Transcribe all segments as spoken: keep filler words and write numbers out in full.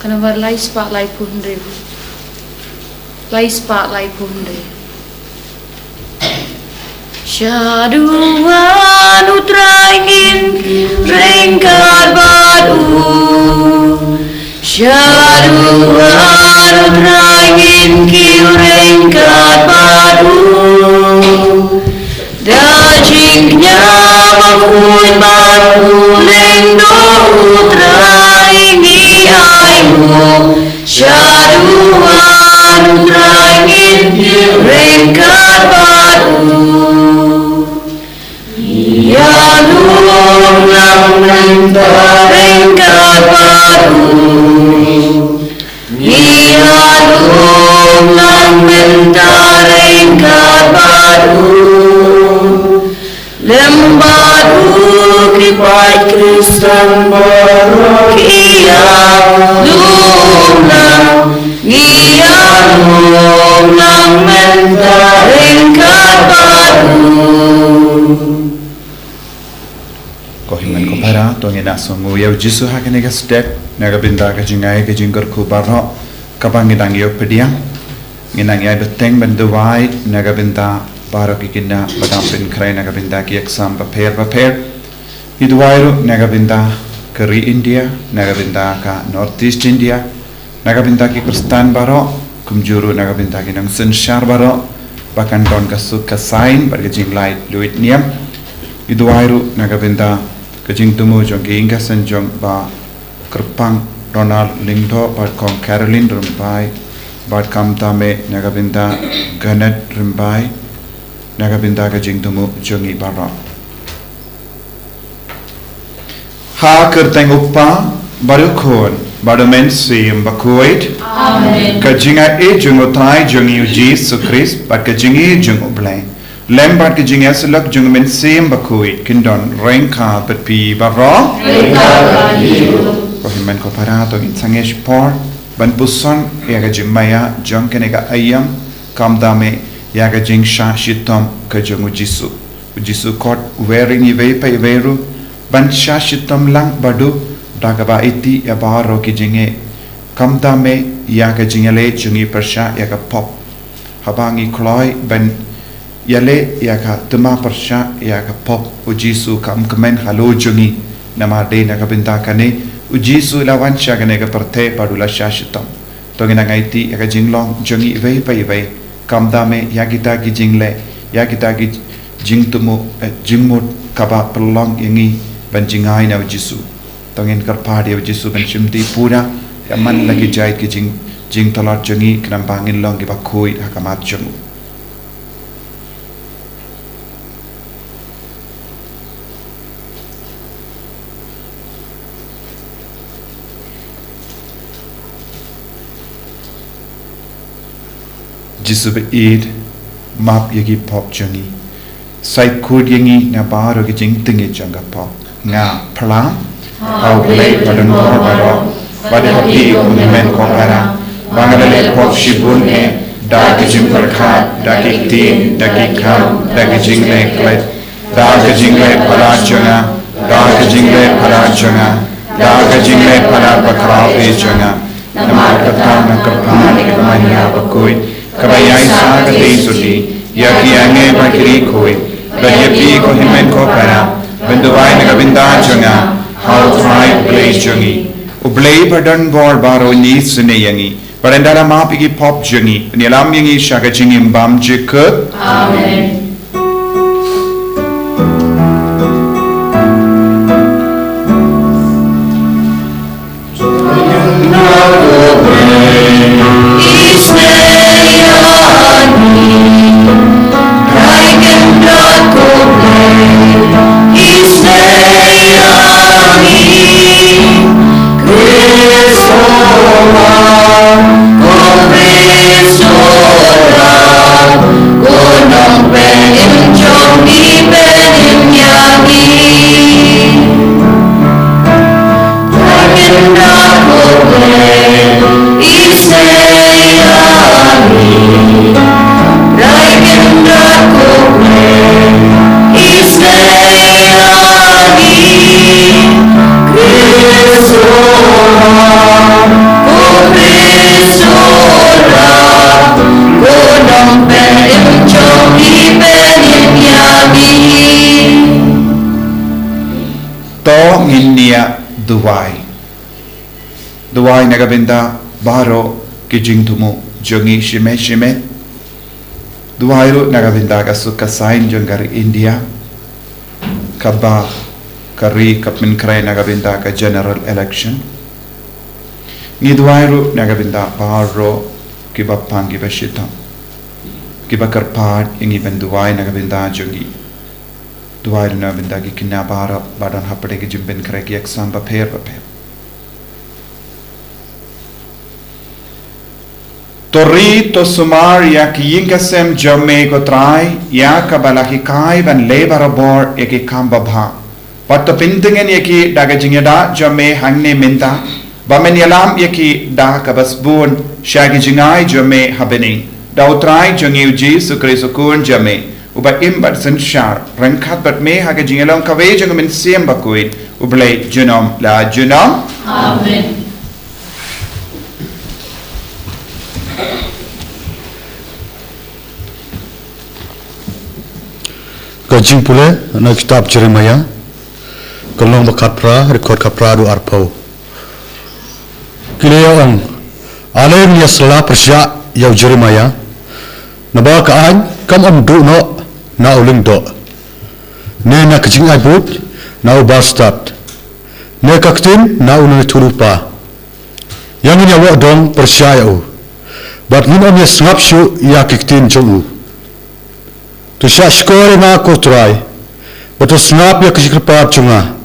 Ka nombar lai spah laiphew hynriew. Lai spah laiphew hynriew. Shaduh U Trai ngin kiew ryngkat bad u. Shaduh U Trai ngin kiew ryngkat bad u. Da jingkñia bakhuid bad u lyngdoh U Trai ngi ai nguh. Shaduh U Trai ngin kiew ryngkat bad u. Ngi ïalum lang mynta ryngkat bad u. Ngi ïalum lang mynta ryngkat bad u. Lem bad u ki paid Khristan baroh ki ïalum lang. Ngi ïalum lang mynta ryngkat bad u. Ko hynmen ko para, to ngin ïa sngew ïa u Jisu ha kane ka step, na ka bynta ka jingai ka jingkyrkhu baroh kaba ngi dang ïoh pdiang. Ngi nang ïai bteng ban duwai na ka bynta baroh ki khynnah ba dang pynkhreh na ka bynta ki exam bapher bapher. Ngi duwai ruh na ka bynta ka ri India, na ka bynta ka North East India, na ka bynta ki Khristan baroh, kumjuh ruh na ka bynta ki nongsynshar baroh ba kan don ka suk ka saiñ bad ka jinglait luid niam. Ngi duwai ruh na ka bynta ka jingthmu jong ki ïing ka seng jong Bah Kyrpang Ronald Lyngdoh bad Kong Caroline Rymbai, bad kumta me na ka bynta Ganat Rymbai, na ka bynta ka jingthmu jong ngi baroh. Ha ka kyrteng U Kpa bad U Khun bad U Mynsiem Bakhuid. Amen. Ka jingaiei jong U Trai jong ngi U Jisu Khrist bad ka jingïeit jong U Blei, lem bad ka jingïasyllok jong U Mynsiem Bakhuid, kin don ryngkat bad phi baroh. Ryngkat bad phi. Ko hynmen ko para, to ngin sangeh shipor ban puson ïa ka jingmaïa jong kane ka aïom, kumta me ïa ka jingshah shitom ka jong U Jisu. U Jisu u khot uwei ïa ngi iwei pa iwei ruh ban shah shitom lang bad u da kaba aiti ïa baroh ki jingeh. Kumta me ïa ka jingïaleh jong ngi pyrshah ïa ka pop. Haba ngi kloi ban ïaleh ïa ka thma pyrshah ïa ka pop, U Jisu kam kmen halor jong ngi. Namar dei na ka bynta kane U Jisu u la wan sha kane ka pyrthei bad u la shah shitom. To ngin nang aiti ïa ka jinglong jong ngi iwei pa iwei. Kumta me ïa kita ki jingleh, ïa kita ki jingthmu, eh, jingmut kaba pynlong ïa ngi ban jngai na U Jisu. To ngin kyrpad ïa U Jisu ban shimti pura ïa man la ki jait ki jing, jingtlot jong ngi, khnang ba ngin long kiba khuid ha khmat jong u. Jisu ba ïeit, map ïa ki pop jong ngi. Sa khuid ïa ngi na baroh ki jingtngit jong ka pop. Nga phla ha U Blei ba don bor baroh, bad ha phi ko hynmen ko para, ba nga la leh pop shibun eh, da ki jingpyrkhat, da ki ktien, da ki kam, da ki jingleh klet, da ka jingleh palat jong nga, da ka jingleh palat jong nga, da ka jingleh palat bakhraw eh jong nga. Namar kata nga kyrpad ïa ka Maria bakhuid, kaba ïaishah ka dei shuh, ïa ki angel bad ki riewkhuid, bad ïa phi ko hynmen ko para, ban duwai na ka bynta jong nga ha U Trai U Blei jong ngi. U Blei ba don bor baroh un isynei ïa ngi, bad un da la map ïa ki pop jong ngi, un ïalam ïa ngi sha ka jingim bymjukut. Amen. Ngin ïa duwai. Duwai na ka bynta baroh ki jingthmu jong ngi shimet shimet. Duwai ruh na ka bynta ka suk ka saiñ jong ka ri India, kaba ka ri ka pynkhreh na ka bynta ka general election. Ngi duwai ruh na ka bynta baroh kiba pang kiba shitom, kiba kyrpad ïa ngi ban duwai na ka bynta jong ngi. Duwai ruh na ka bynta ki kynja baroh ba don hapdeng ki jingpynkhreh ki exam bapher bapher. To ri to sumar ïa ki ïing ki sem jong me, ko Trai, ïa kaba la hikai ban leh barabor ïa ki kam babha. Bad to pyntngen ïa ki da ka jingïada jong me hangne mynta, ba men ïalam ïa ki da kaba sbun sha ki jingai jong me ha bneng. Da U Trai jong ngi U Jisu Khrist U Khun jong me, uba im bad synshar ryngkat bad me ha ka jingïalong kawei jong U Mynsiem Bakhuid, U Blei junom la junom. Amen. Ka jingpule na kitab Jeremiah, ka lynnong ba khatphra, dkhot khatphra haduh arphew. Ki la ïa ong, ale ngin ïa sla pyrshah ïa u Jeremiah, naba ka aiñ kam ym duh noh na u lyngdoh, ne na ka jingai buit na u bastad, ne ka ktien na u nongïathuhlypa. Ïa ngin ïa wad dong pyrshah ïa u, bad ngin ym ïa sngap shuh ïa ki ktien jong u. To shah shkor ïa nga, ko Trai, bad to sngap ïa ka jingkyrpad jong nga.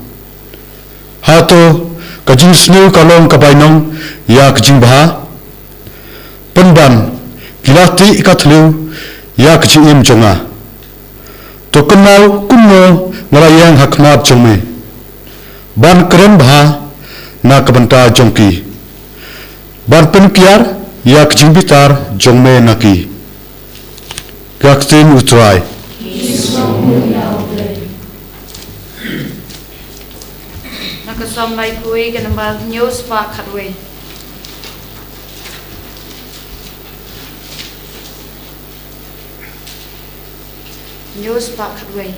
Hato ka jingsniew ka long ka bainong ïa ka jingbha? Pynban ki la tih ka thliew ïa ka jingim jong nga. To kynmaw kumno nga la ïeng ha khmat jong me ban kren bha na ka bynta jong ki, ban pynkiar ïa ka jingbitar jong me na ki. Ka ktien U Trai. Na ka Salm laiphew wei, ka nambar hynñiew spah khatwei. Hynñiew spah khatwei.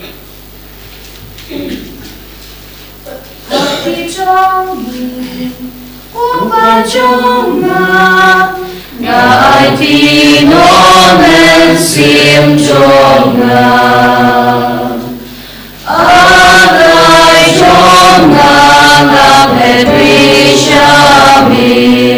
Hapdeng jong ngi, Kpa jong nga, nga ai ti noh mynsiem jong nga. A Trai jong nga, nga phet ri sha me.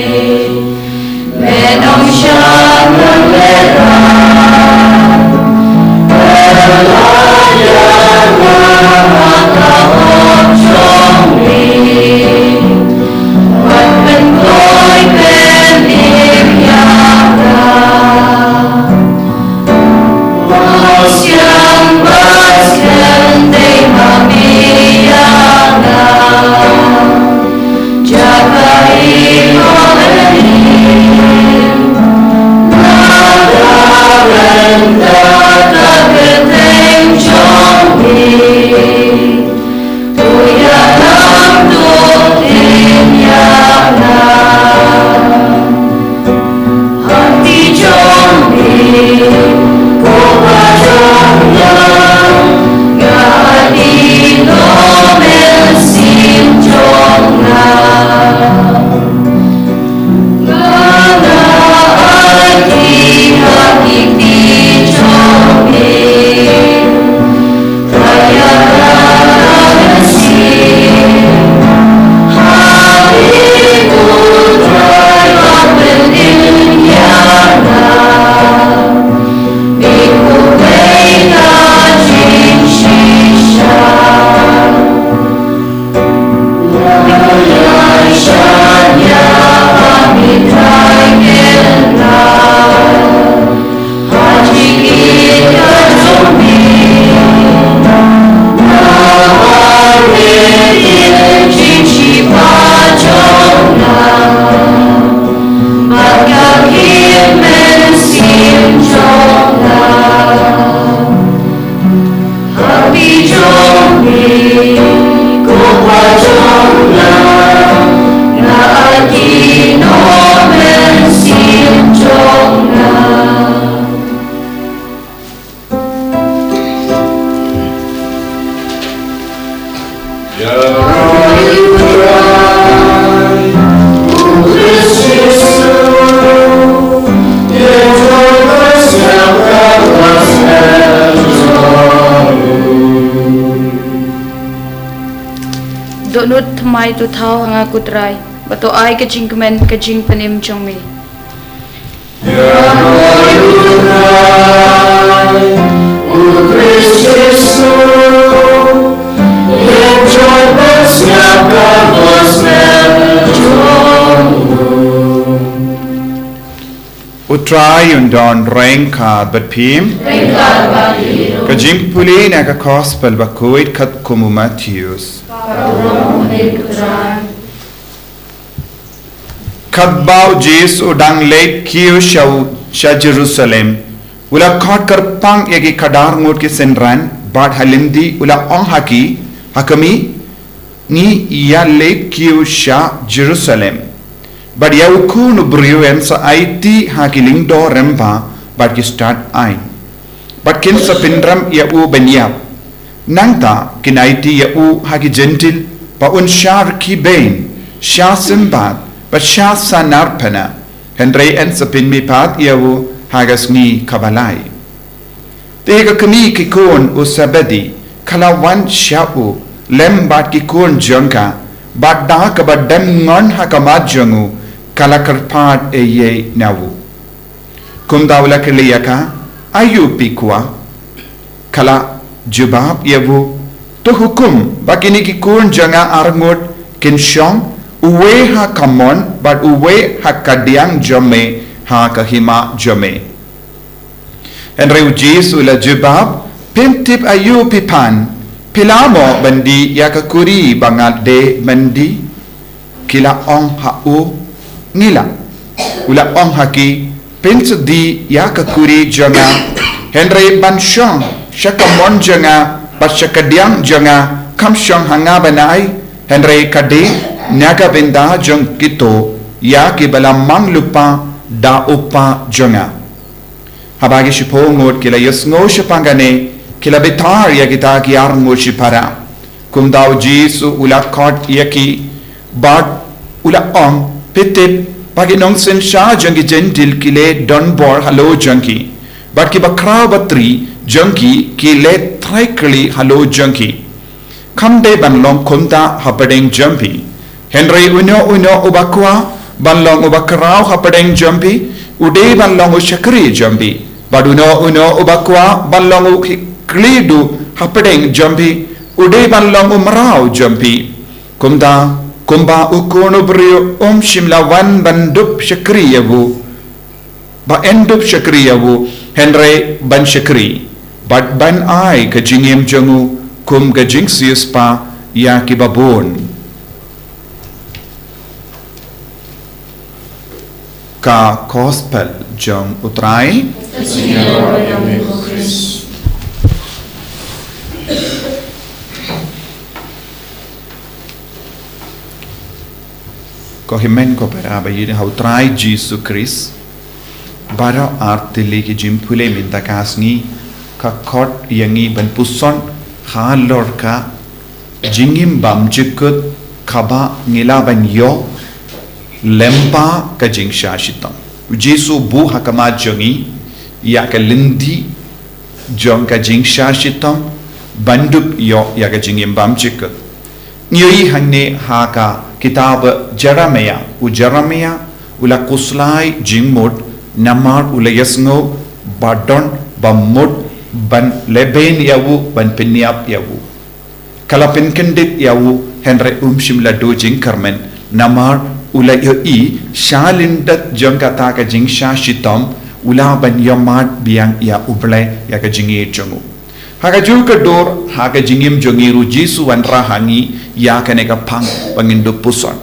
Dohnud thymmai to thaw ha nga ko Trai, bad to ai ka jingkmen ka jingpynim jong me. U Trai un don ryngkat bad phi. Ka jingpule na ka Gospel bakhuid katkum u Mathaios. Katba u Jisu u dang leit kiew sha, sha Jerusalem, u la khot kyrpang ïa ki khadar ngut ki synran, bad ha lynti u la ong ha ki, ha kmie, ngi ïa leit kiew sha Jerusalem. Bad ïa u Khun u briew yn sa aiti ha ki lyngdoh rympei bad ki stad aiñ. Bad kin sa pynrem ïa u ban ïap. Nangta kin aiti ïa u ha ki Jentil, ba un shah rkhie beiñ, shah sympat, bad shah sanar pynah. Hynrei yn sa pynmihpat ïa u ha ka sngi kaba lai. Te ka kmie ki khun u Sebedi ka la wan sha u, lem bad ki khun jong ka, bad da kaba dem ngon ha khmat jong u, ka la kyrpad ei ei na u. Kumta u la kylli ïa ka, aïu phi kwah? Ka la jubab ïa u, to hukum ba kine ki khun jong nga arngut kin shong, uwei ha kamon bad uwei ha kadiang jong me ha ka hima jong me. Hynrei u Jisu u la jubab, phim tip aïu phi pan, phi lah mo ban die ïa ka kuri ba nga dei ban die? Ki la ong ha u, ngi lah. U la ong ha ki, phin sa die ïa ka kuri jong nga, hynrei ban shong sha kamon jong nga bad sha kadiang jong nga, kham shong ha nga bnai, hynrei ka dei na ka bynta jong kito ïa kiba la mang lypa da u Kpa jong nga. Haba ki shiphew ngut ki la ïohsngew shaphang kane, ki la bitar ïa kita ki arngut shipara. Kumta u Jisu u la khot ïa ki bad u la ong, phi tip ba ki nongsynshar jong ki Jentil ki leh donbor halor jong ki, bad kiba khraw batri jong ki ki leh trai kli halor jong ki. Kham dei ban long kumta hapdeng jong phi. Hynrei uno uno uba kwah ban long uba khraw hapdeng jong phi, u dei ban long u shakri jong phi. Bad uno uno uba kwah ban long u khlieh duh hapdeng jong phi, u dei ban long u mraw jong phi. Kumta, kumba u Khun u briew um shym la wan ban dup shakri ïa u, ba yn dup shakri ïa u, hynrei ban shakri, bad ban ai ka jingim jong u kum ka jingsiewspah ïa kiba bun. Ka Gospel jong u Trai. Ko hynmen ko para ba ïeit ha u Trai Jisu Khrist. Baroh artylli ki jingpule mynta ka sngi ka khot ïa ngi ban puson halor ka jingim bymjukut kaba ngi lah ban ïoh lyngba ka jingshah shitom. U Jisu u buh ha khmat jong ngi ïa ka lynti jong ka jingshah shitom ban dup ïoh ïa ka jingim bymjukut. Ngi ïohi hangne ha ka kitab Jeremiah, u Jeremiah u la khuslai jingmut namar u la ïohsngew ba don ba mut ban lehbeiñ ïa u, ban pynïap ïa u. Ka la pynkyndit ïa u, hynrei um shym la duh jingkyrmen namar u la ïohi sha lyndet jong kata ka jingshah shitom u lah ban ïohmad biang ïa U Blei ïa ka jingïeit jong u. Ha kajuh ka dur, ha ka jingim jong ngi ruh u Jisu u wanrah ha ngi ïa kane ka phang ba ngin dup puson.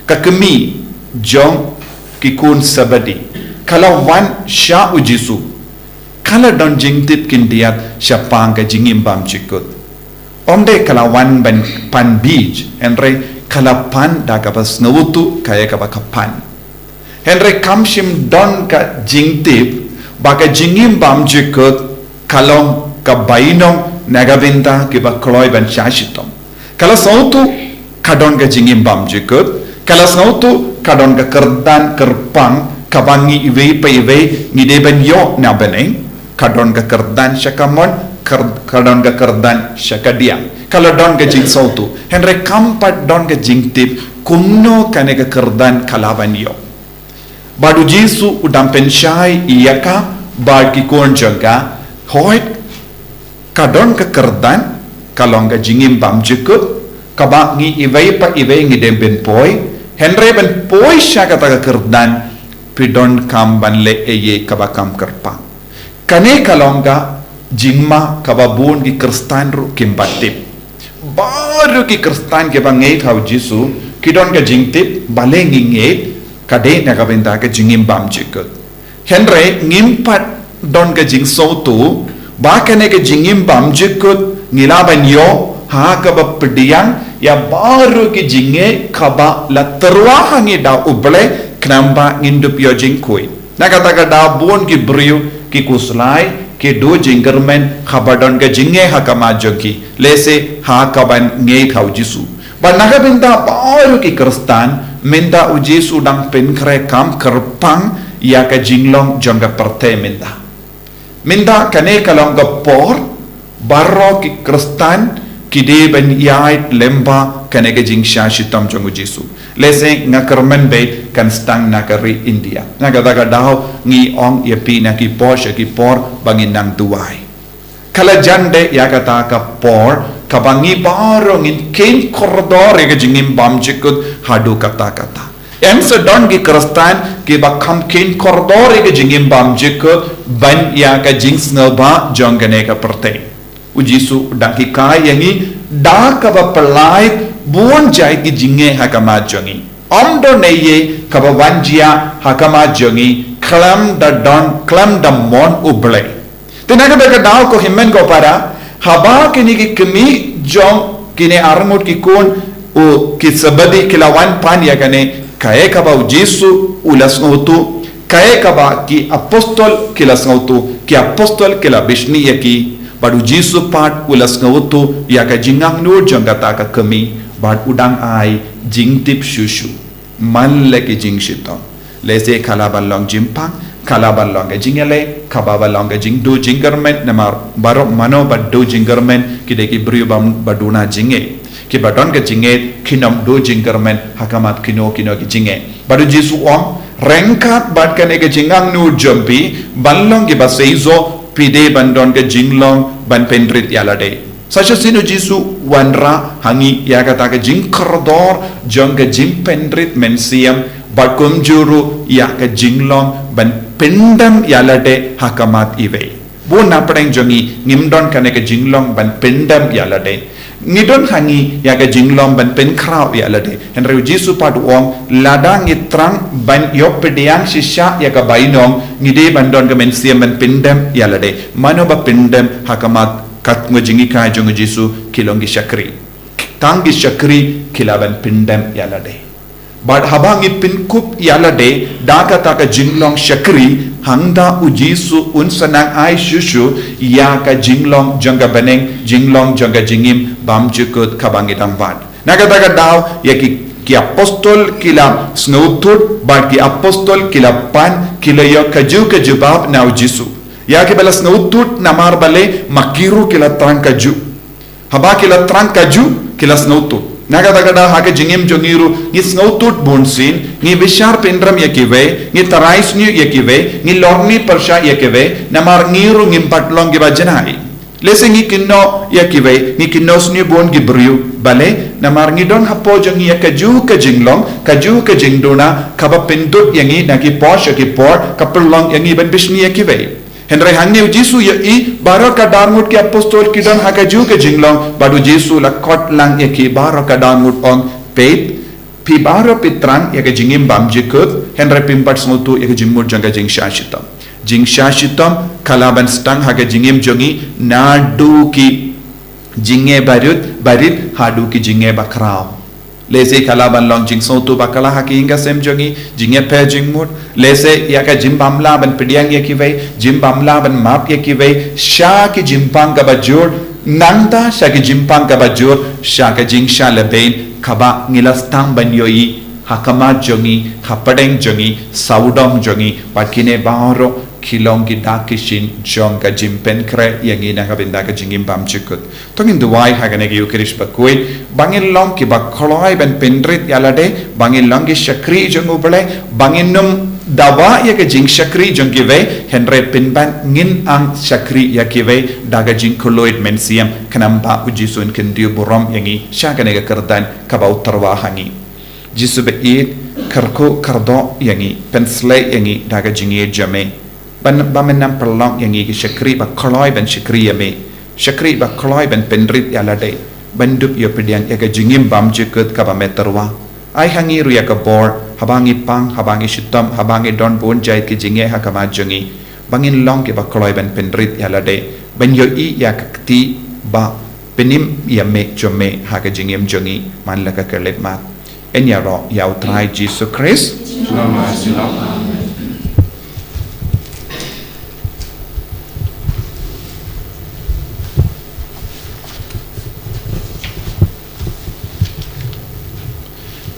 Ka kmie jong ki khun Sebedi ka la wan sha u Jisu. Ka la don jingtip khyndiat shaphang ka jingim bymjukut. Ym dei ka la wan ban pan biej, hynrei ka la pan da kaba sngewthuh ka ïa kaba ka pan. Hynrei kam shym don ka jingtip ba ka jingim bymjukut ka long ka bainong na ka bynta kiba kloi ban shah shitom. Ka la sngewthuh ka don ka jingim bymjukut, ka la sngewthuh ka don ka kyrdan kyrpang kaba ngi iwei pa iwei ngi dei ban ïoh na bneng, ka don ka kyrdan sha kamon, kyr-, ka don ka kyrdan sha kadiang. Ka la don ka jingsngewthuh, hynrei kam pat don ka jingtip kumno kane ka kyrdan ka la ban ïoh. Bad u Jisu u dang pynshai ïa ka bad ki khun jong ka, hooid, ka don ka kyrdan, ka long ka jingim bymjukut, kaba ngi iwei pa iwei ngi dei ban poi, hynrei ban poi sha kata ka kyrdan, phi donkam ban leh ei ei kaba kham kyrpang. Kane ka long ka jingma kaba bun ki Khristan ruh kim pat tip. Baroh ki Khristan kiba ngeit ha u Jisu, ki don ka jingtip, balei ngi ngeit, ka dei na ka bynta ka jingim bymjukut. Hynrei ngim pat don ka jingsngewthuh ba kane ka jingim bymjukut ngi lah ban ïoh ha kaba pdiang ïa baroh ki jingeh kaba la tyrwa ha ngi da U Blei, khnang ba ngin dup ïoh jingkhuid. Na kata ka daw bun ki briew ki khuslai, ki duh jingkyrmen haba don ka jingeh ha khmat jong ki, lehse ha kaban ngeit ha u Jisu. Bad na ka bynta baroh ki Khristan, mynta u Jisu u dang pynkhreh kham kyrpang ïa ka jinglong jong ka pyrthei mynta. Mynta kane ka long ka por, baroh ki Khristan ki dei ban ïaid lyngba kane ka jingshah shitom jong u Jisu. Lehse nga kyrmen beit kan sdang na ka ri India. Na kata ka daw ngi ong ïa phi na ki por sha ki por ba ngin nang duwai. Ka la jan de ïa kata ka por, kaba ngi baroh ngin kheiñ kordor ïa ka jingim bymjukut haduh katta katta. Em sa don ki Khristan kiba kham kheiñ kordor ïa ka jingim bymjukut ban ïa ka jingsngewbha jong kane ka pyrthei. U Jisu u dang hikai ïa ngi da kaba pyllait bun jait ki jingeh ha khmat jong ngi. Ym don ei ei kaba wan jia ha khmat jong ngi khlem da don, khlem da mon U Blei. Te na kata ka daw ko hynmen ko para, haba kine ki kmie jong kine arngut ki khun u ki Sebedi ki la wan pan ïa kane, kaei kaba u Jisu u la sngewthuh, kaei kaba ki apostol ki la sngewthuh, ki apostol ki la bishni ïa ki, bad u Jisu pat u la sngewthuh ïa ka jingangnud jong kata ka kmie, bad u dang ai jingtip shuh shuh. Man la ki jingshitom. Lehse ka la ban long jingpang, ka la ban long ka jingïaleh, kaba ban long ka jingduh jingkyrmen, namar baroh mano ba duh jingkyrmen, ki dei ki briew ba, ba duna jingeh. Kiba don ka jingeh, kin ym duh jingkyrmen ha khmat kino kino ki jingeh. Bad u Jisu u ong, ryngkat bad kane ka jingangnud jong phi, ban long kiba seisoh, phi dei ban don ka jinglong ban pynrit ïa lade. Sa shisien u Jisu u wanrah ha ngi ïa kata ka jingkordor jong ka jingpynrit mynsiem, bad kumjuh ruh ïa ka jinglong ban pyndem ïa lade ha khmat iwei. Bun na pdeng jong ngi ngim don kane ka jinglong ban pyndem ïa lade. Ngi don ha ngi ïa ka jinglong ban pynkhraw ïa lade. Hynrei u Jisu pat u ong, lada ngi thrang ban ïoh pdiang shisha ïa ka bainong, ngi dei ban don ka mynsiem ban pyndem ïa lade. Mano ba pyndem ha khmat? Katkum ka jinghikai jong u Jisu, ki long ki shakri. Tang ki shakri ki lah ban pyndem ïa lade. Bad haba ngi pynkup ïa lade da kata ka jinglong shakri, hangta u Jisu un sa nang ai shuh shuh ïa ka jinglong jong ka bneng, jinglong jong ka jingim bymjukut kaba ngi dang wad. Na kata ka daw, ïa ki, ki apostol ki la sngewthuh, bad ki apostol ki la pan, ki la ïoh kajuh ka jubab na u Jisu. Ïa kiba la sngewthuh namar balei, ma ki ruh ki la thrang kajuh. Haba ki la thrang kajuh, ki la sngewthuh. Na kata ka daw ha ka jingim jong ngi ruh, ngi sngewthuh bunsien, ngi bishar pynrem ïa kiwei, ngi tharai sniew ïa kiwei, ngi lorni pyrshah ïa kiwei, namar ngi ruh ngim pat long kiba janai. Lehse ngi kynnoh ïa kiwei, ngi kynnoh sniew bun ki briew, balei, namar ngi don hapoh jong ngi ïa kajuh ka jinglong, kajuh ka jingduna, kaba pynduna ïa ngi na ki por sha ki por, ka pynlong ïa ngi ban bishni ïa kiwei. Hynrei hangne u Jisu u ïohi, baroh ka dar ngut ki apostol ki don ha kajuh ka jinglong, bad u Jisu u la khot lang ïa ki baroh ka dar ngut, u ong, peit, phi baroh phi thrang ïa ka jingim bymjukut, hynrei phim pat sngewthuh ïa ka jingmut jong ka jingshah shitom. Jingshah shitom ka lah ban sdang ha ka jingim jong ngi naduh ki jingeh barit, barit haduh ki jingeh bakhraw. Lehse ka lah ban long jingsngewthuh bakla ha ka ïing ka sem jong ngi, jingeh pher jingmut. Lehse ïa ka jingbymlah ban pdiang ïa kiwei, jingbymlah ban map ïa kiwei, sha ki jingpang kaba jur, nangta sha ki jingpang kaba jur, sha ka jingshah lehbein, kaba ngi la sdang ban ïohi ha khmat jong ngi, ha pdeng jong ngi, sawdong jong ngi, bad kine baroh ki long ki dak ki shin jong ka jingpynkhreh ïa ngi na ka bynta ka jingim bymjukut. To ngin duwai ha kane ka Ïukharist bakhuid ba ngin long kiba kloi ban pynrit ïa lade, ba ngin long ki shakri jong U Blei, ba ngin nym dawa ïa ka jingshakri jong kiwei, hynrei pynban ngin angsakri ïa kiwei da ka jingkylluid mynsiem, khnang ba U Jisu un kyntiew burom ïa ngi sha kane ka kyrdan kaba u tyrwa ha ngi. Jisu ba ïeit, kyrkhu kyrdoh ïa ngi, pynshlei ïa ngi da ka jingïeit jong me. Ban, ba men nang pynlong ïa ngi ki shakri ba kloi ban shakri ïa me, shakri ba kloi ban pynrit ïa lade, ban dup ïa pdiang ïa ka jingim bymjukut kaba me tyrwa. Ai ha ngi ruh ïa ka bor, haba ngi pang, haba ngi shitom, haba ngi don bun jait ki jingeh ha khmat jong ngi, ba ngin long kiba kloi ban pynrit ïa lade, ban ïohi ïa ka kti ba pynim ïa me jong me ha ka jingim jong ngi man la ka khyllipmat. Yn ïaroh ïa U Trai Jisu Khrist.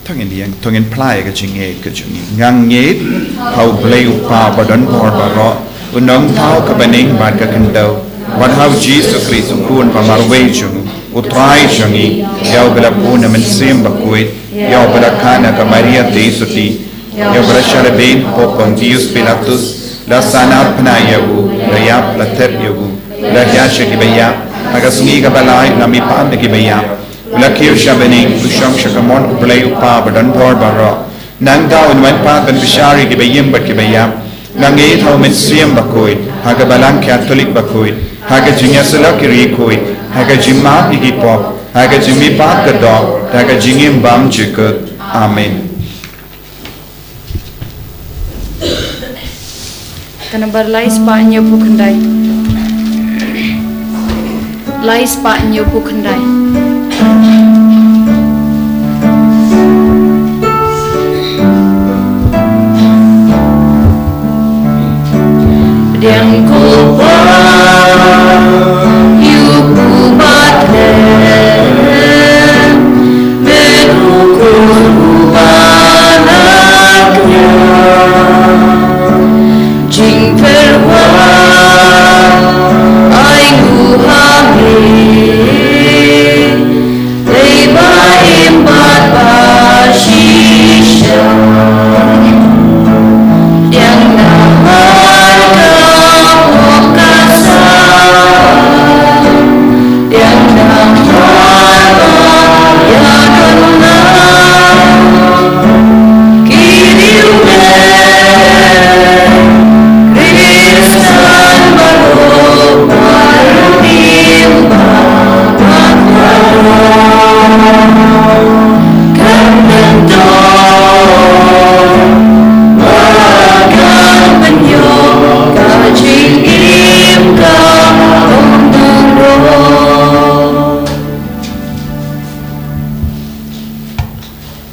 To ngin ïeng, to ngin phla ïa ka jingngeit ka jong ngi. Nga ngeit ha U Blei U Kpa Badonbor Baroh, U Nongthaw ka bneng bad ka khyndew, bad ha U Jisu Khrist U Khun ba marwei jong U Trai jong ngi, ïa uba la bun na Mynsiem Bakhuid, ïa uba la khot na ka Maria Theisotti, ïa uba la shah lehbeiñ hapoh Pontius Pilatus, la sahnarphna ïa u, la ïap, la thep ïa u, la hiar sha kiba ïap, ha ka sngi kaba lai la mihpat na kiba ïap, la kiew sha bneng, u shong sha kamon U Blei U Kpa Badonbor Baroh. Nangta un wan pat ban bishar ïa kiba im bad kiba ïap. Nga ngeit ha U Mynsiem Bakhuid, ha ka Balang Katholik bakhuid, ha ka jingïasyllok ïa ki riewkhuid, ha ka jingmap ïa ki pop, ha ka jingmihpat ka doh, ha ka jingim bymjukut. Amen. Ka nambar lai spah hynñiewphew khyndai. Lai spah hynñiewphew khyndai. Pdiang ko Pa, ïa u Bethlehem, me ruh ko Bethlehem. Jingpyrwa ai nguh ha me, dei ba im bad ba shisha. Pdiang namar ka pop ka san, pdiang namar ba ïadon lang.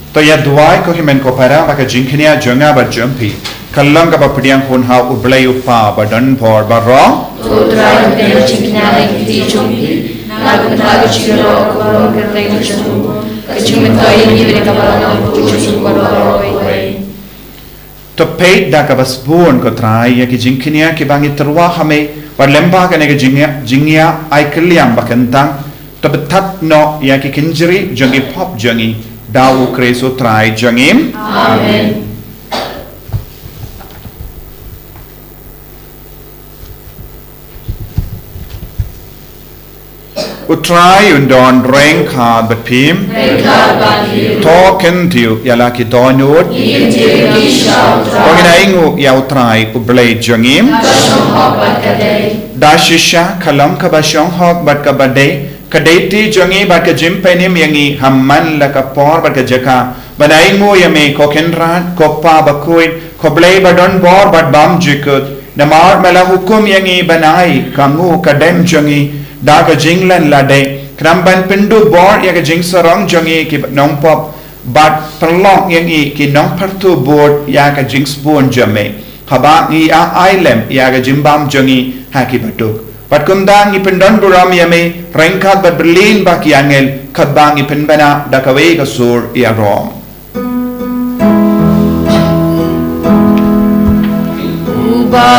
To ïa duwai ko hynmen ko para ba ka jingkñia jong nga bad jong phi ka long kaba pdiang hun ha U Blei U Kpa Badonbor Baroh. To Trai, pdiang jingkñia ha ki kti jong phi na ka bynta ka jingïaroh ka burom ka kyrteng jong u, ka jingmyntoi ïa ngi bad ïa ka balang ka jong u baroh kawei. To peit da kaba sbun ko Trai ïa ki jingkñia kiba ngi tyrwa ha me, bad lem ba kane ka jingïa, jingïa ai kylliang ba kyntang, to bthat noh ïa ki kynjri jong ki pop jong ngi, da U Khrist U Trai jong ngi. Amen. U Trai un don ryngkat bad phi. Ryngkat bad phi. To kyntiew ïa la ki dohnud. Ngi kyntiew ïa phi sha U Trai. To ngin ainguh ïa U Trai U Blei jong ngi. Ka shong hok bad ka dei. Da shisha ka long kaba shong hok bad kaba dei, ka dei ti jong ngi bad ka jingpynim ïa ngi ha man la ka por bad ka jaka, ban ainguh ïa me ko Kynrad, ko Pa Bakhuid, ko Blei Badonbor bad Bymjukut. Namar me la hukum ïa ngi ban ai ka nguh ka dem jong ngi da ka jinglen lade, khnang ban pynduh bor ïa ka jingsarong jong ngi ki nongpop, bad pynlong ïa ngi ki nongpyrthuh bud ïa ka jingsbun jong me, haba ngi ïa ai lem ïa ka jingbam jong ngi ha ki baduk. Bad kumta ngi pyndon burom ïa me ryngkat bad bylli ba ki angel, katba ngi pynbna da kawei ka sur ïarom. Uba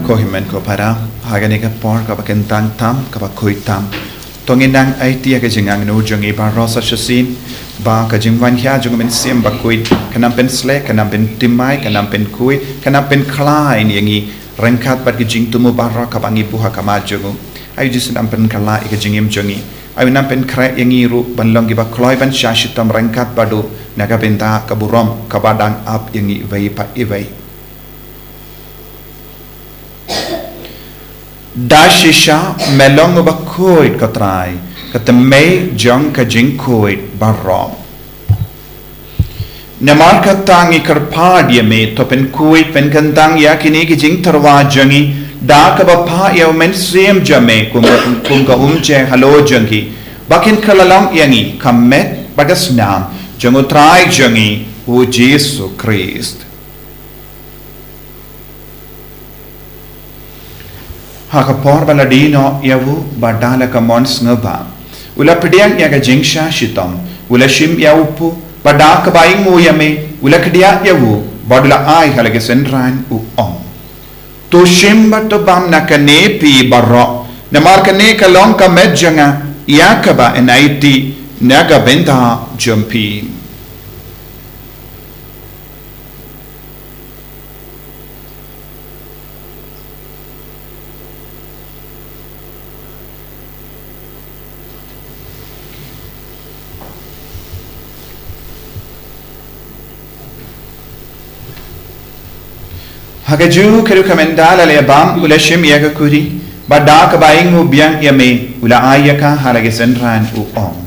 Ko hynmen ko para, ha kane ka por kaba kyntang tam, kaba khuid tam, to ngin nang aiti ïa ka jingangnud jong ngi baroh sa shisien, ba ka jingwan hia jong u Mynsiem Bakhuid kan nang pynsleh, kan nang pynthymmai, kan nang pynkhuid, kan nang pynkhlaiñ ïa ngi ryngkat bad ka jingthmu baroh kaba ngi buh ha khmat jong u. Ai u Jisu nang pynkylla ïa ka jingim jong ngi. Ai u nang pynkhreh ïa ngi ruh ban long kiba kloi ban shah shitom ryngkat bad u na ka bynta ka burom kaba dang ap ïa ngi iwei pa iwei. Da shisha me long uba khuid, ko Trai, ka thymmei jong ka jingkhuid baroh. Namar kata ngi kyrpad ïa me, to pynkhuid pynkyntang ïa kine ki jingtyrwa jong ngi da kaba phah ïa u Mynsiem jong me kum, kum ka umjer halor jong ki, ba kin kylla long ïa ngi ka met bad ka snam jong u Trai jong ngi u Jisu Khrist. Ha ka por ba la die noh ïa u bad da la ka mon sngewbha, u la pdiang ïa ka jingshah shitom, u la shim ïa u pud, bad da kaba ainguh ïa me, u la kdiah ïa u bad u la ai ha la ki synran, u ong: To shim bad to bam na kane phi baroh, namar kane ka long ka met jong nga ïa kaba yn aiti na ka bynta jong phi. Ha kajuh ka rukom ynda la leh bam, u la shim ïa ka kuri, bad da kaba ainguh biang ïa me, u la ai ïa ka ha la ki synran, u ong: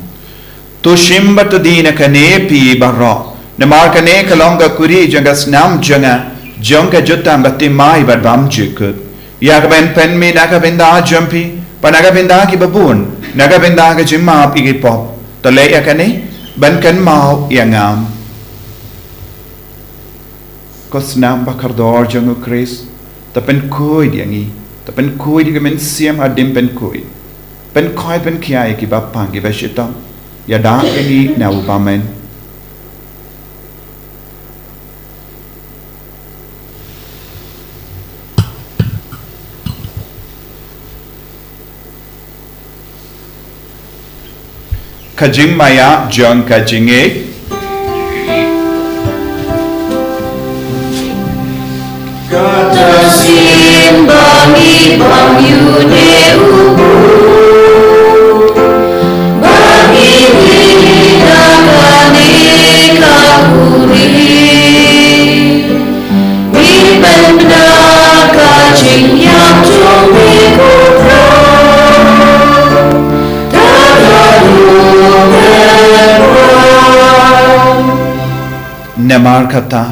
To shim bad to die na kane phi baroh, namar kane ka long ka kuri jong ka snam jong nga, jong ka jutang bathymmai bad bymjukut, ïa kaba yn pynmih na ka bynta jong phi bad na ka bynta kiba bun, na ka bynta ka jingmap ïa ki pop. To leh ïa kane ban kynmaw ïa nga. Ko snam ba kordor jong u Khrist, to pynkhuid ïa ngi, to pynkhuid ïa ka mynsiem haduh pynkhuid. Pynkhuid pynkhia ïa kiba pang kiba shitom, ïada ïa ngi na u bymman. Ka jingmaïa jong ka jingngeit. Kata sien ba ngi bam ïa une u pud, ba ngi mih na kane ka kuri. Ngi pynbna ka jingïap jong ngi, ko Trai, da ka duh mynta. Namar kata,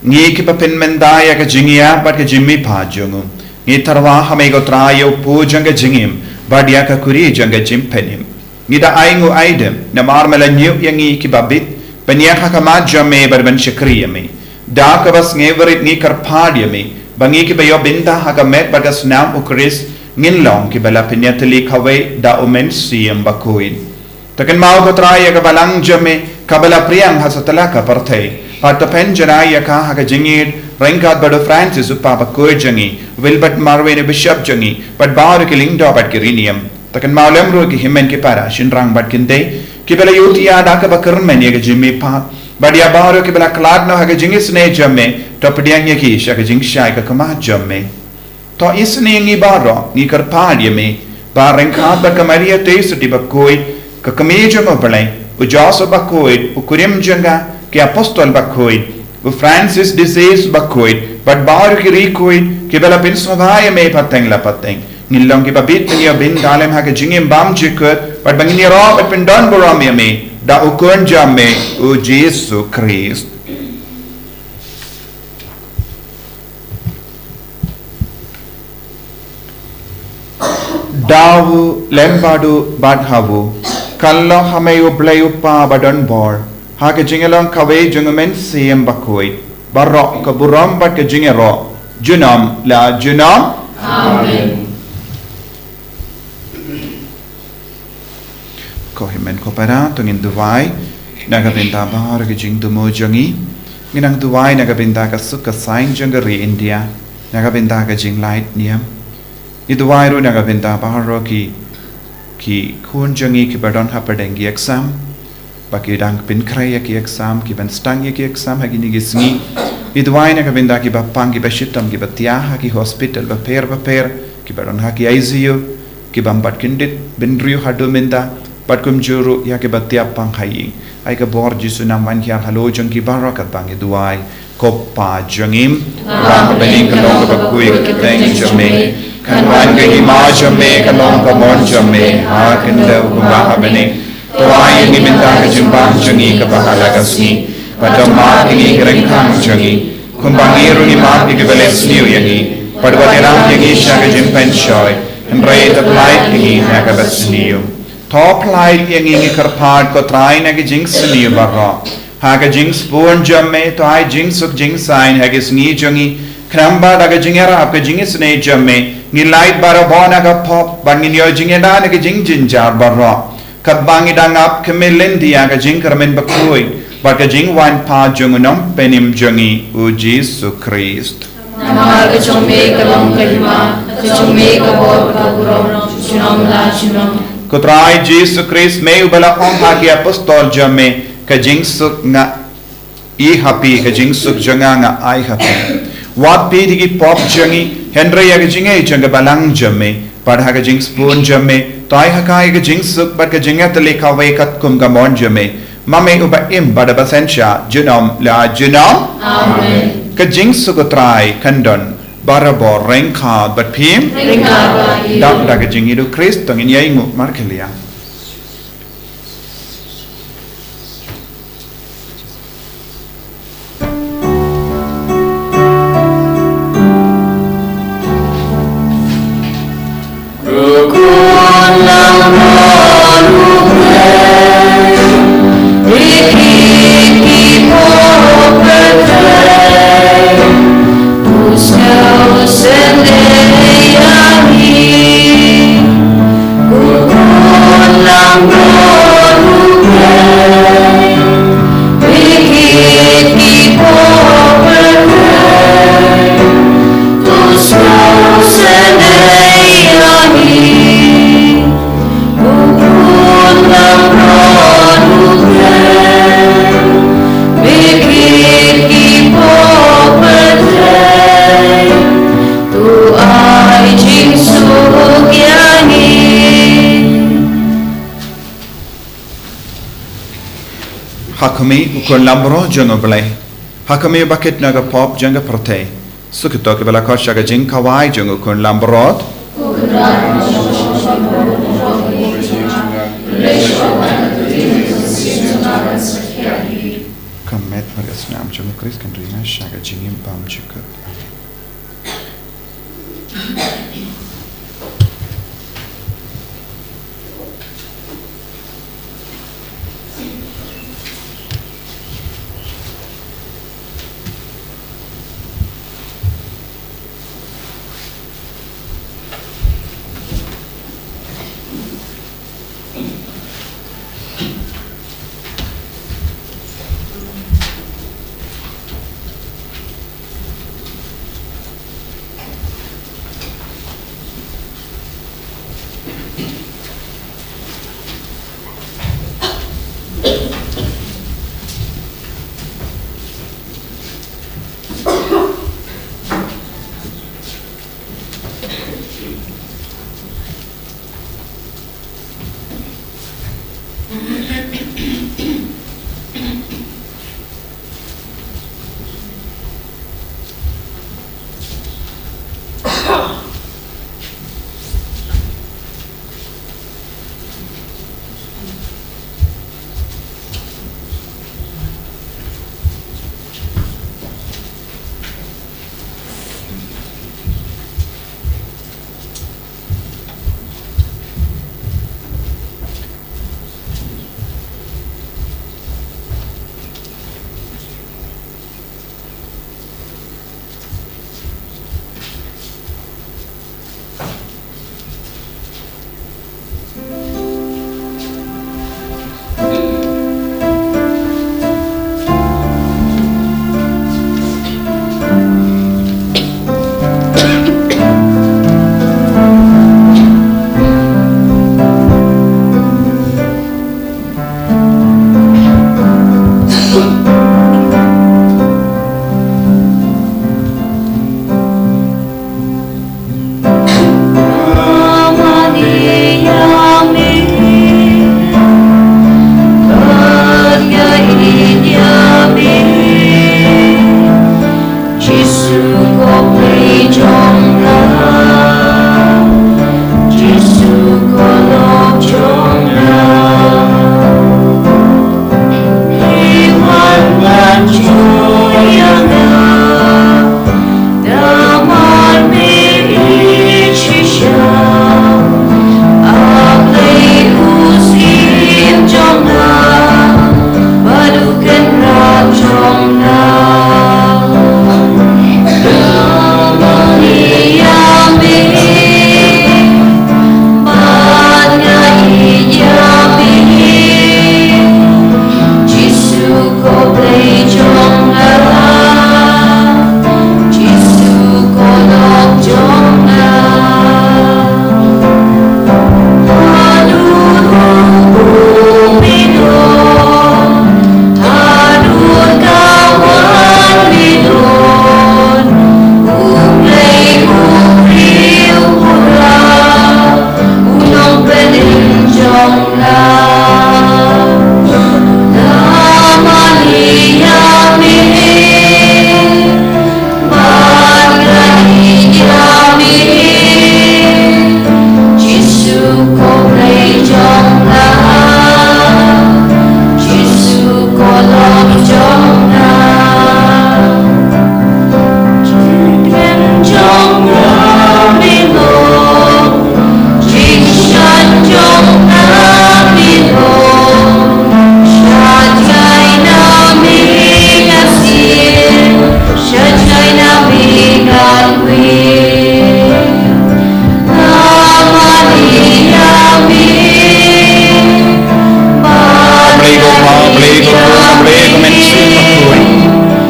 ngi kiba pynmynta ïa ka jingïap bad ka jingmihpat jong u, ngi tyrwa ha me ko Trai ïa u pud jong ka jingim bad ïa ka kuri jong ka jingpynim. Ngi da ainguh aidem namar me la ñiew ïa ngi kiba bit, ban ïeng ha khmat jong me bad ban shakri ïa me. Da kaba sngewrit ngi kyrpad ïa me ba ngi kiba ïoh bynta ha ka met bad ka snam u Khrist ngin long kiba la pynïatylli kawei da u Mynsiem Bakhuid. To kynmaw ko Trai ïa ka balang jong me kaba la pdiang ha satlak ka pyrthei, bad to pynjanai ïa ka ha ka jingïeit ryngkat bad u Francis u Papa bakhuid jong ngi, Wilbert Marwei u Bishop jong ngi, bad baroh ki lyngdoh bad ki riewniam. To kynmaw lem ruh ki hynmen ki para, shynrang bad kynthei kiba la ïohthiah da kaba kyrmen ïa ka jingmihpat, bad ïa baroh kiba la khlad noh ha ka jingisynei jong me, to pdiang ïa ki sha ka jingshai ka khmat jong me. To isynei ïa ngi baroh, ngi kyrpad ïa me, Ba ryngkat bad ka Maria Theisotti bakhuid, ka Kmie jong U Blei, u Joseph bakhuid, u kurim jong ka, ki apostol bakhuid, u Francis de Sales bakhuid, bad baroh ki riewkhuid, kiba la pynsngewbha ïa me pateng la pateng. Ngin long kiba bit ban ïoh bynta lem ha ka jingim bymjukut, bad ba ngin ïaroh bad pyndonburom ïa me da u Khun jong me, u Jisu Khrist. Da u lem bad u bad ha u, kan long ha me U Blei U Kpa badonbor, ha ka jinglong kawei jong U Mynsiem Bakhuid, baroh ka burom bad ka jingïaroh, junom la junom. Amen. Ko hynmen ko para, to ngin duwai na ka bynta baroh ki jingthmu jong ngi. Ngin nang duwai na ka bynta ka suk ka saiñ jong ka ri India, na ka bynta ka jinglait niam. Ngi duwai ruh na ka bynta baroh ki, ki khun jong ngi kiba don hapdeng ki exam, ba ki dang pynkhreh ïa ki exam, ki ban sdang ïa ki exam ha kine ki sngi. Ngi duwai na ka bynta kiba pang, kiba shitom, kiba thiah ha ki hospital bapher bapher, kiba don ha ki I C U, kiba ym pat kyndit bynriew haduh mynta, bad kumjuh ruh ïa kiba thiah pang ha ïing. Ai ka bor Jisu nang wan hiar halor jong ki baroh katba ngi duwai. Ko Pa jong ngi, ba ha bneng, ka long kaba khuid ka kyrteng jong me, kan wan ka hima jong me, ka long ka mon jong me ha ka khyndew kumba ha bneng. To ai ïa ngi mynta ka jingbam jong ngi kaba ha la ka sngi, bad to map ïa ngi ki ryngkang jong ngi, kumba ngi ruh ngi map ïa kiba leh sniew ïa ngi, bad wat ïarap ïa ngi sha ka jingpynshoi, hynrei to pyllait ïa ngi na kaba sniew. To pyllait ïa ngi, ngi kyrpad ko Trai, na ka jingsniew baroh. Ha ka jingsbun jong me, to ai jingsuk jingsaiñ ha ki sngi jong ngi, khnang ba da ka jingïarap ka jingisynei jong me, ngin lait barabor na ka pop, bad ngin ïoh jingïada na ka jingjynjar baroh, katba ngi dang ap khmih lynti ïa ka jingkyrmen bakhuid bad ka jingwan pat jong U Nongpynim jong ngi, U Jisu Khrist. Namar ka jong me ka long ka hima, ka jong me ka bor, ka burom, junom la junom. Ko Trai Jisu Khrist, me uba la ong ha ki apostol jong me, ka jingsuk nga ai ha phi, ka jingsuk jong nga nga ai ha phi. Wat peit ïa ki pop jong ngi, hynrei ïa ka jingngeit jong ka balang jong me. Bad ha ka jingsbun jong me, to ai ha ka ïa ka jingsuk bad ka jingïatylli kawei katkum ka mon jong me, ma me uba im bad uba synshar junom la junom. Amen. Ka jingsuk U Trai kan don barabor ryngkat bad phi. Ryngkat bad phi. Da, da ka jingïeid U Khrist to ngin ïainguh markhlieh. Ha khmih, U Khun Lamroh jong U Blei. Ha khmih, bakit na ka pop jong ka pyrthei. Suk ïa kito kiba la khot sha ka jingkhawai jong U Khun Lamroh. Ka met bad ka snam jong U Khrist kan ri nga sha ka jingim bymjukut.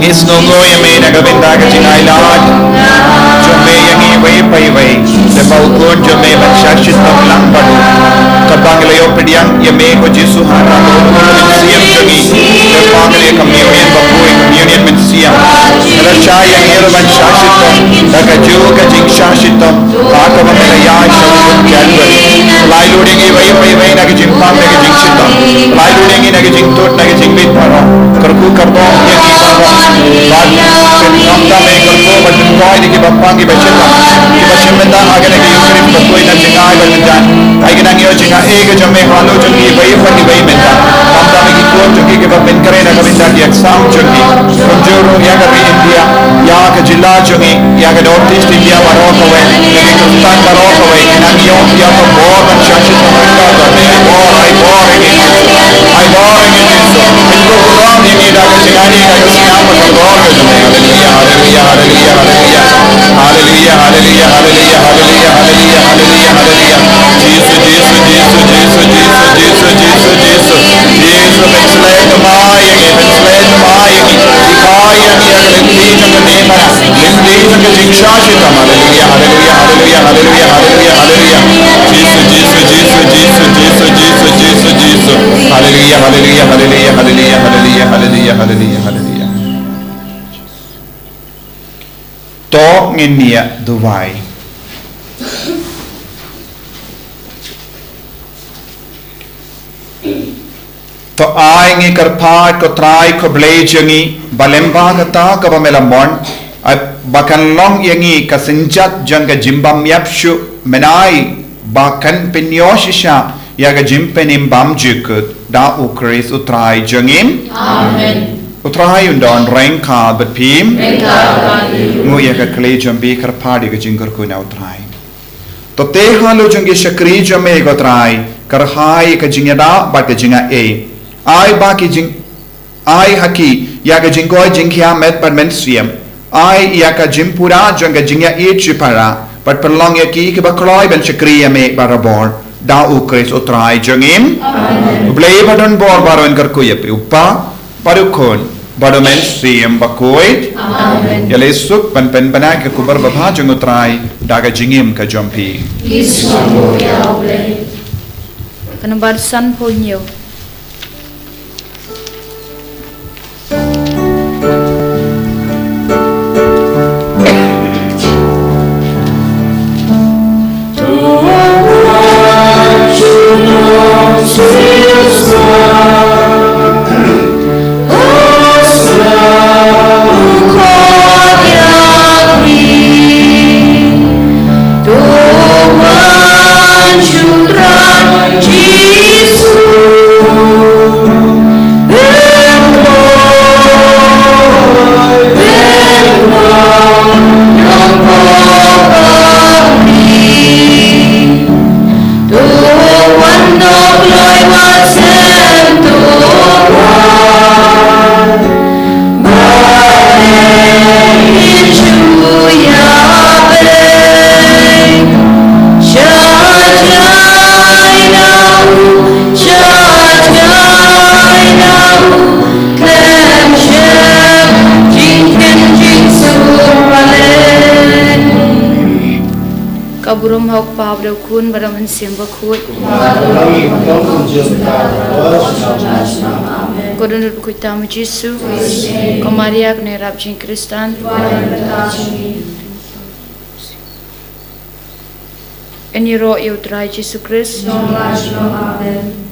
Ngi sngewnguh ïa me na ka bynta ka jingailad jong me ïa ngi iwei pa iwei. Te ba u khun jong me ban shah shitom lang bad u. Katba ngi la ïoh pdiang ïa me ko Jisu ha ka mynsiem jong ngi. Te ba ngi la ïoh communion bakhuid, communion mynsiem. Te lada shah ïa ngi ruh ban shah shitom da kajuh ka jingshah shitom. Ba kaba me la ïaid sha u Calvary. Lai lut ïa ngi iwei pa iwei na ka jingpang na ka jingshitom. Lai lut ïa ngi na ka jingtud na ka jingbit baroh. Kyrkhu kyrdoh ïa ngi baroh. Bad khamtam me kyrkhu bad pynkoit ïa kiba pang kiba shitom. Kiba shim bynta ha kane ka Eucharist bakhuid na jingai bad jingjam. Ai kane ka jingaiei ka jong me halor jong ngi iwei pa iwei mynta. Khamtam ïa ki khun jong ngi kiba pynkhreh na ka bynta ki exam jong ngi. Kumjuh ruh ïa ka ri India, ïa ka jylla jong ngi, ïa ka North East India baroh kawei, ïa ki Khristan baroh kawei, ngi nang ïoh ïa ka bor ban shah shitom mynta, ai bor, ai bor ïa ngi Jisu, ai bor ïa ngi Jisu. Pynkup burom ïa ngi da ka jingaiei, da ka jingïaid, da ka bor ka jong me. Haleluia, haleluia, haleluia, haleluia. Haleluia, haleluia, haleluia. Jisu, Jisu, Jisu. Jisu, pynshlei thymmai ïa ngi, pynshlei thymmai ïa ngi. Hikai ïa ngi ïa ka lynti jong ka dei para. Lynti jong ka jingshah shitom. Haleluia, haleluia, haleluia, haleluia, haleluia, haleluia. Jisu, Jisu, Jisu. Haleluia, haleluia, haleluia. To ngin ïa duwai. To ai ngi kyrpad ko Trai ko Blei jong ngi, ba lyngba kata kaba me la mon, ai ba kan long ïa ngi ka synjat jong ka jingbym ïap shuh, mynta ba kan pynïoh shisha ïa ka jingpynim bymjukut da U Khrist U Trai jong ngi. Amen. U Trai un don ryngkat bad phi. Ryngkat bad phi. Nguh ïa ka kli jong phi, kyrpad ïa ka jingkyrkhu na U Trai. To te halor jong ki shakri jong me ko Trai, kyrhai ka jingïada bad ka jingaiei. Ai ba ki jing, ai ha ki ïa ka jingkoit jingkhiah met bad mynsiem. Ai ïa ka jingpura jong ka jingïaieit shipara bad pynlong ïa ki kiba kloi ban shakri ïa me barabor. Da U Khrist U Trai jong ngi. Amen. U Blei ba don bor baroh un kyrkhu ïa phi, U Kpa bad U Khun bad U Mynsiem Bakhuid. Amen. Ïaleh suk ban pynbna ïa ka khubor babha jong U Trai da ka jingim ka jong phi. Ka nombar sanphew hynñiew. Ka burom ha U Kpa bad U Khun bad U Mynsiem Bakhuid. Ko Don Bakhuid Tam U Jisu. Ko Maria kane rap jingkhristan. Yn ïaroh ïa U Trai Jisu Khrist. Amen.